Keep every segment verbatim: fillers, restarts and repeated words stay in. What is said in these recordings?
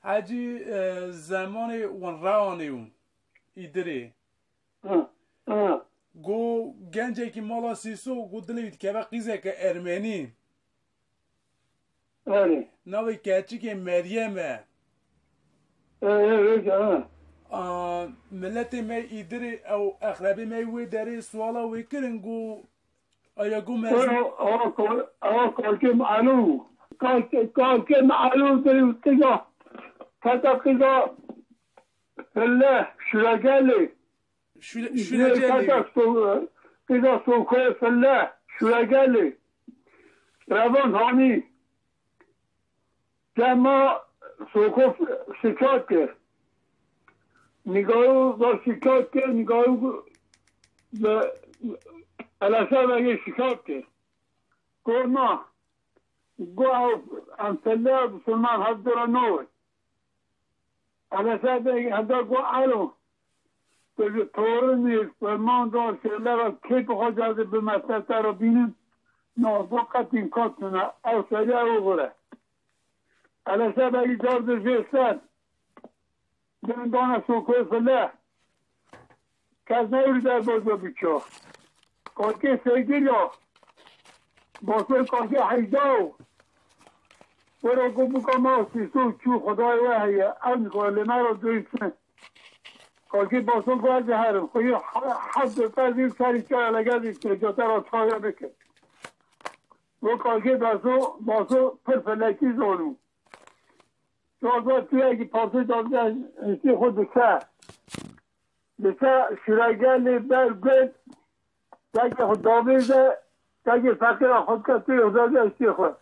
Hecî, e, zemanê wan rewanê û îdirê. Hı, hı. Go gencekî mala Sîso go dilê wî dikeve qîzeke ermenî. Erê. Navê keçikê Meryem e. Erê, erê, erê. A, miletê me îdirê ew exrebê me wê derê suala wê kirin go Aya go mezin. Ora, awa kal-, awa kalkê me alo. Kalkê, kalkê me alo, te, te ga, kata kıza, felle, şuregelê. Şule-, Şuregelê. Kata so-, kıza sokoya felle, şuregelê. Revan hani. Dema soko şikayet kir. Nigayo da şikayet kir, Nigayo da Eleşe Begê şikayet kir. Go na, go ew em felle Musulman hevdira nowê. Eleşe Begê hevda go elo. Tu ji torinê ferman da şêlera kê bi xwe cazê bi meslete re bînin. No, go qet îmkan tune. Ew seriya ew xure. Eleşe Begî car di jê ser. Din dana sokoyê file. Kes neyûrî derbaza biço. Kalkê sêgir ya. Basê kalkê heyda o. Were ku bika ma sîso çû Xwedayê we heye. Ew nikare lê me re duysin. Kalkê baso ku ez herim. Xweyê he-, hez de tezî serî çaya legezî tecata ra çaya bikin. Wê kalkê baso, baso pir felekî zano. Çarda tuyekî parçe dadide hiştê xwe dike. Dike şiregelê ber gul, tekê xwe davêje, tekê feqîra xwe dike tuyê xwe dadide hiştê xwe.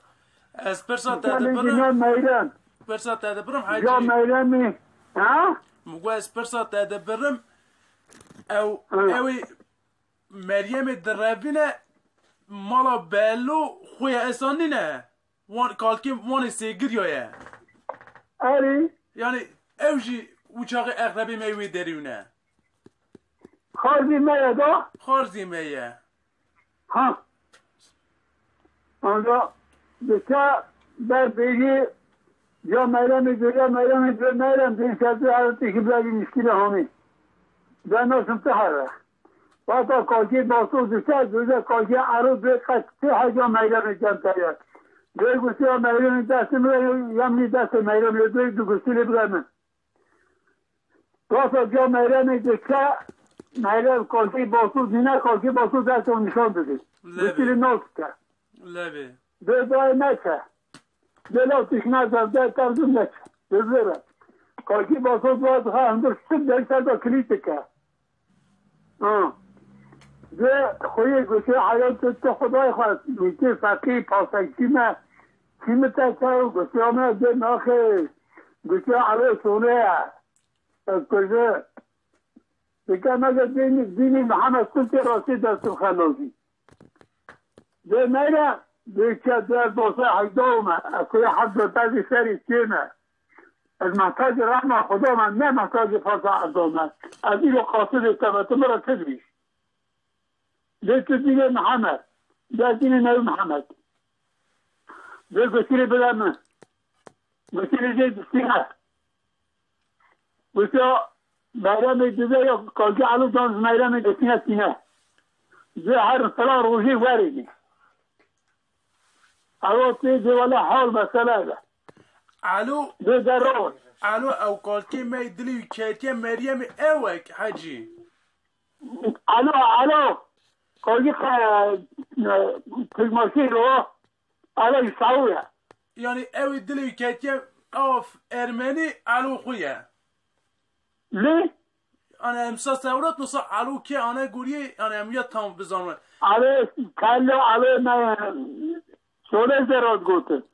Ez pirsa te Dike lê dibirim. Dîna meyran. Pirsa te dibirim, Hecî. Ya meyranê. Ha? Min got ez pirsa te dibirim. Ew, Ha. Ew ê Meryemê direvîne mala Belo xwe ye, esa nîne. Wan, kalkê wan ê sêgirya ye. Erê. Yani ew jî wî çaxê exrebê me wê derî ne. Xarzî me ye da? Xarzî me ye. Ha. Anca dike ber bêjî ya Meyremê dike, Meyremê dike, Meyrem dike, tu her tişkî bira bir muşkile hamî. Ben nasıl te herre. Vata kalkê baso dike, dike kalkê ero dike, qet tê heca Meyremê cem te ye. Dê gutiya Meyremê destê min, yem nî destê Meyremê, dê du gusîlê bide min. Vata ca Meyremê dike, Meyrem kalkê baso dîne, kalkê baso destê nîşan dide. Levê. Gusîlê nas dike. Levê. Dê dayê neke. Dê law tişna zevde terzim neke. Dê zêre. Kalkê baso dua dixe, hundir sib dek ser da kilît dike. Ha. Dê xweyê gotê, "Heya tu, tu Xwedayê xwe, mîtê feqî, pasekçî me, çî min te kew?" Gotê, "Ya me dê naxê." Gotê, "Elo sonê ye. Ez kuje." Dike, "Mege dînî, dînî Mihemed tu tê rastî destû xelozî." Dê me re, dê ke dê ez dosa heyda me. Ez kuje heft dotezî serî tê me. Ez mehtacê rehma Xweda me, ne mehtacê fazla erda me. Ez îro qasidê te me, tu min re çi dibî? Lê tu dînê Mihemed, lê dînê Nebî Mihemed. Lê gotîrê bide min. Gotîrê jê distîne. Gotiya, Meyremê dide ya kalkê Elo dan Meyremê destîne tîne. Dê her sala rojê werê dî. Elo tê dê wele hal mesele be. Elo, Dê derro. Elo ew kalkê me dilî wî ketiye Meryemê ewek Hecî. Elo, elo. Kalkê qe-, e, Tirkmaşî ro. Elo Îsawu ye. Yani ew ê dilê wî ketiye ew ermenî Elo xwe ye. Lê? Yani em sa sewret mesela Elo kê ane guriyê, yani em ya tam bizanre. Elo, kelle Elo me Sole zerat gotin.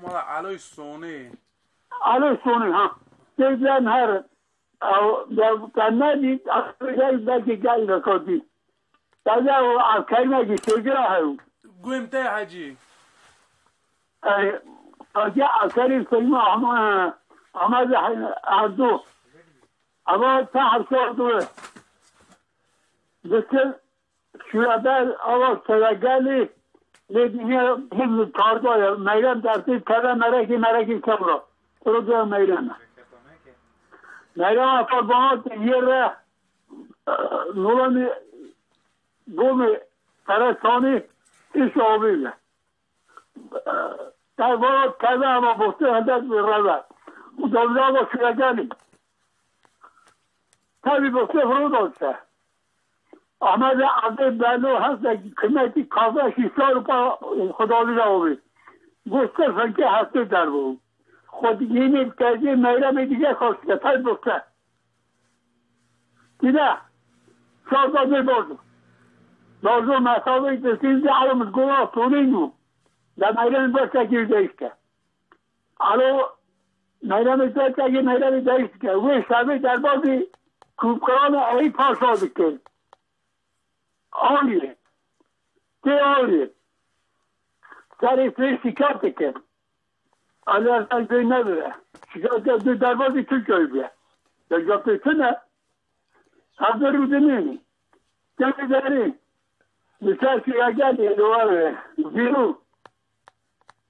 Mala Elo Sone. Elo Sone, ha. Tê diyan her. Ew, ya, te nedît, ew gel, belkî gel vekatî. Taze o askerine ki têgira hew. Guhê min te ye Hecî. E, taze askerî Selim Ahmet, Ahmet Erdo. Ama ta hepsi oldu. Bitir şurada ava sevegelî, ne diye hizmet karda ya. Meyrem dersi tele merekî, merekî kevra. Kuru da Meyrem. Meyrema Torbanat yê re, e, Nûranî Gomê Teresanî îş avî be. E, Tev vana teve ama bostê hendet bi reve. Û davida da şuregelî. Tevî bostê firo da se. Ahmet Abdê Belo hestek kimekî kavreşî sar pa xudavî de avî. Goşte sanki hestê derbû. Xwe yînê bi tezê meyremê dige xaste, tay bixte. Tîne, sar da bê barzo. Barzo mesafê destîn de alem gora sorîn bû. De meyrem bertekî de işte. Alo, meyremê bertekî meyremê de işte. Wê şevê derbazî Kûpkiranê ey paşa dikir. Aliyê. Tê aliyê. Serê sê şikayet dike. Ali Hasan Bey ne bire. Şikayet de du derbazî Türkiye'yê bire. Derbazî tune. Hazır rûdinî. Tê derî. Misal ki ya geldi, doğru. Zero.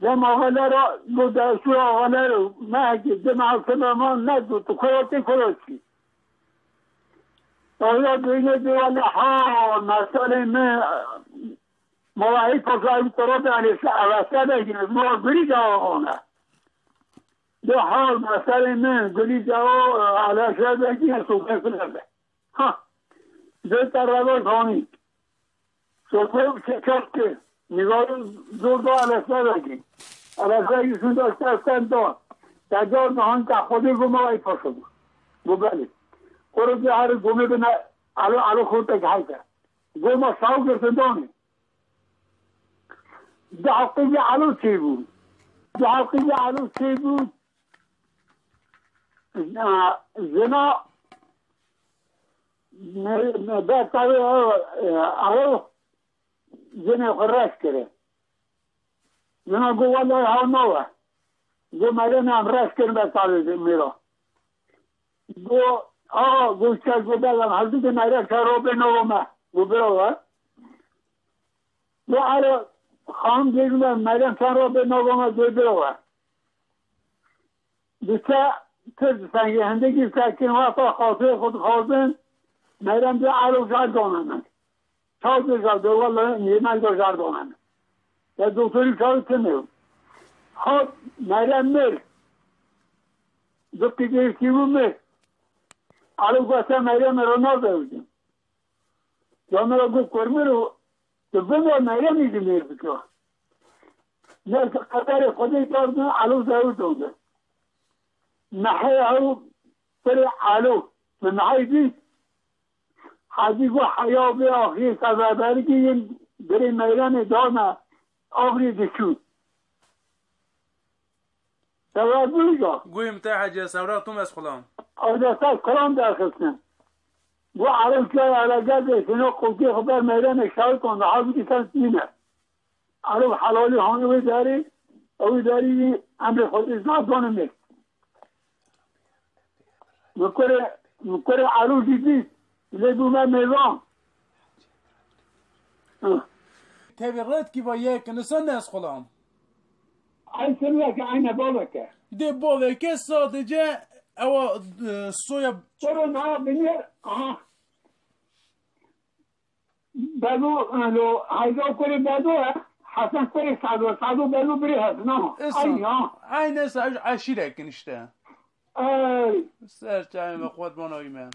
Dem axelera, bu dersû axelero, mehekî, dem axelera man ne tu, tu koyatê koyatî. Oya beyne de wala ha, meselê me, mala ey pasayî toro de alê se, aveste de gine, ma gurî de ona. De ha, meselê me, gurî de o, alê se de gine, sohbet kine be. Ha, de te reva zanî. Sokoy çekek ki, nîgarî zor da elesevekî. Elesevekî şunda ser sen da. Te da da han te Xwedê goma ay paşo. Go belê. Koro de her gomê bine alo, alo xortek heyte. Goma saw girtin danê. Di heqî de alo çê bû. Di heqî de alo çê bû. Zina, me, me, bertavê ew, ew, jinê xwe reş kire. Zina got, "Wele ha nawe." Got, "Merê me em reş kirin bertavê mêra." Got, "Axa," got, "çek," got, "Bela em hevdû de merê şero bê nawe me." Got, "Bira we." Got, "Alo, xanim dêjime merê şero bê nawe me." Got, "Bira we." Diçe tir sengê hindikî sekin wexta xafê xwe dixwazin, Meyrem dê elo jar dane min. Çaw dê jar dê, wele nêmek de jar dane min. Ya doktorî çaw tune yo. Hat Meyrem mir. Di qîdêrkî bû mir. Elo gote Meyrem ero nazewicim. Ya min re got, "Kurmir û tu bimre Meyremî ji mêr bike." Neyse qederê Xwedê kar bû, Elo zewicandin. Mehê ew pirê Elo. Min mehê dît, Hecî got, "Heya bê axiyê seferberikî yên birê Meyremê dane axirê diçû." Sewra bû îca. Guhê min te heciye, sewra tu mez xulam. Ew desta kiran derxistin. Got, "Erê çay erege dê, şino qulkê xwe ber Meyremê şewitand, hazirî ser tîne." Erê helalî hanî wê derê, ew wê derî emrê Xwedê zaf dane mêr. Min kurê, min kurê Elo jî dît, lê bûme mêvan. Tevî redkî va yek insan ne ez xulam. Ay sirreke, ayne baveke. Dê baveke sadece ewa, e, soya. Koro na binêr, aha. Bedo, lo, Heyda kurê Bedo e, Hesen kurê Sado, Sado Bedo birê Hesen, ama. Esa. Ay ya. Aynen esa, eşîrekin işte. Ay. Ser çayê me, qurban oy me.